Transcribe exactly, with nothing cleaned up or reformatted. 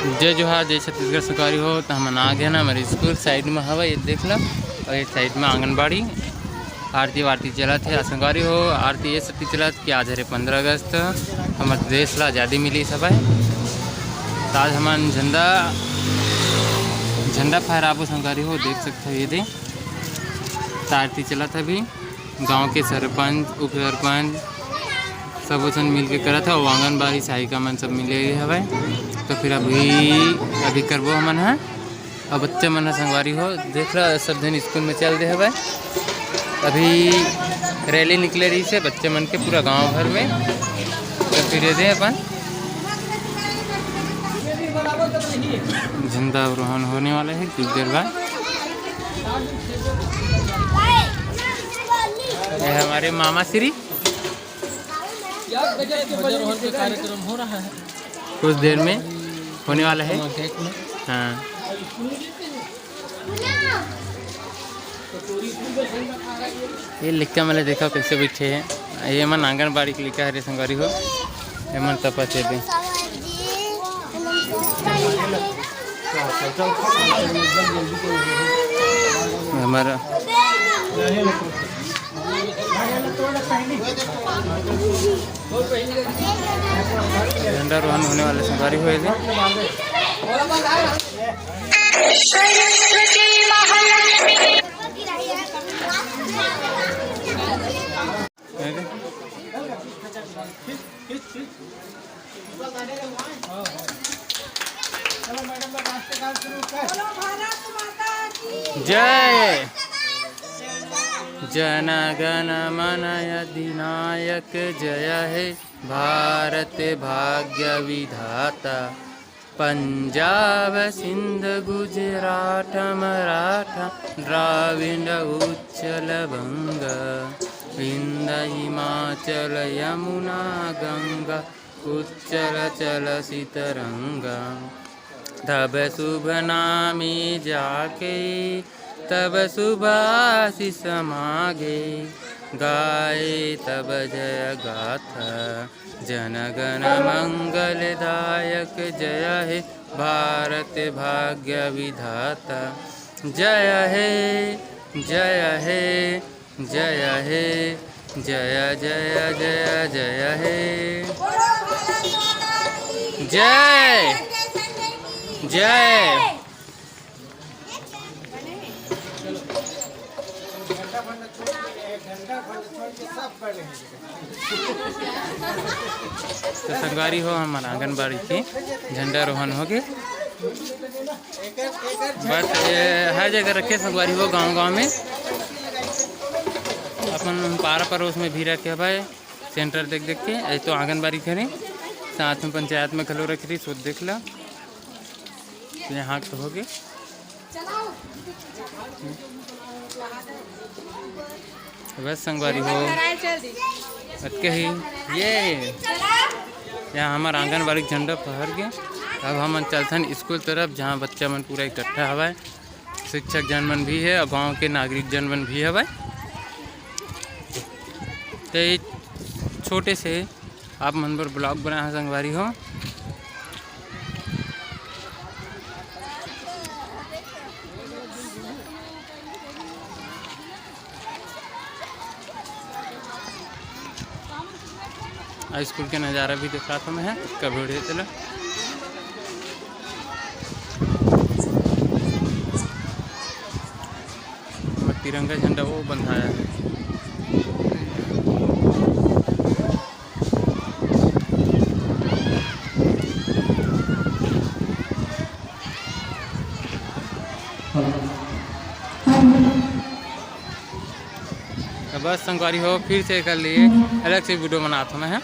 जय जोहार, जय छत्तीसगढ़ संगवारी हो। तो हमन आ गए ना, हमारे स्कूल साइड में हवा, ये देख लो, और ये साइड में आंगनबाड़ी। आरती वारती चलत हे संगवारी हो, आरती ये सती चलत कि आज हरे पंद्रह अगस्त, हमर देश ला आज़ादी मिली सब है। तो आज हमन झंडा, झंडा फहराबो संगवारी हो, देख सकते हो ये दे। तो आरती चलत हे अभी। गांव के सरपंच, उप सरपंच, सबो झन मिल के करत हव। आंगनबाड़ी सहायिका मन सब मिले हवय। तो फिर अभी, अभी करबो हमन ह। अब बच्चा मन ह संगवारी हो, देख ला, सब झन स्कूल में चल दे हवय। अभी रैली निकले रहिस हे बच्चे मन के पूरा गांव भर में। तो फिर ये दे अपन झंडा आरोहण होने वाला है कुछ देर बाद। ये हमारे मामा श्री। ध्वजारोहण का कार्यक्रम हो रहा है। कुछ देर में होने वाला है। हाँ। ये लिखा मैंने देखा कैसे बैठे हैं। ये मन आंगनबाड़ी के लिखा है रे संगवारी हो। ये मन तपत हे दे। हमारा झंडा रोहन होने वाले संगवारी हो जी। जय। जन गण मन अधिनायक जय हे भारत भाग्य विधाता। पंजाब सिंध गुजरात मराठा द्राविड उच्छल बंग विंद हिमाचल यमुना गंगा उच्छल चल सितरंगा। तब शुभ नामे जाके तब शुभ आशीष मागे गाए तब जय गाथा। जन गण मंगलदायक जय हे भारत भाग्य विधाता। जय हे जय हे जय हे जय जय जय जय हे जय जय। तो संगवारी हो, हमर आंगनबाड़ी के झंडा रोहन हो गे। बस ये हर जगह रखे संगवारी हो, गांव गांव में अपन पारा पड़ोस में भी रखे भाई। सेंटर देख देख के, ये तो आंगनबाड़ी घरे, साथ में पंचायत में घलो रख रही, सो देख ला। तो यहाँ तो हो गए। बस संगवारी हो, अतके ही ये यहाँ हमार आंगनबाड़ी झंडा फहर गए। अब हमन चलथन स्कूल तरफ, जहाँ बच्चा मन पूरा इकट्ठा हवय, शिक्षक जन मन भी है और गांव के नागरिक जन मन भी हवय। तो ये छोटे से आप मन बर ब्लॉग बनाए हंव संगवारी हो। आ स्कूल के नज़ारा भी दिखात हंव मैं, कब उड़े चला। तिरंगा झंडा वो बंधाया है। तो बस संगवारी हो, फिर से कर लिए अलग से वीडियो बनात हंव मैं।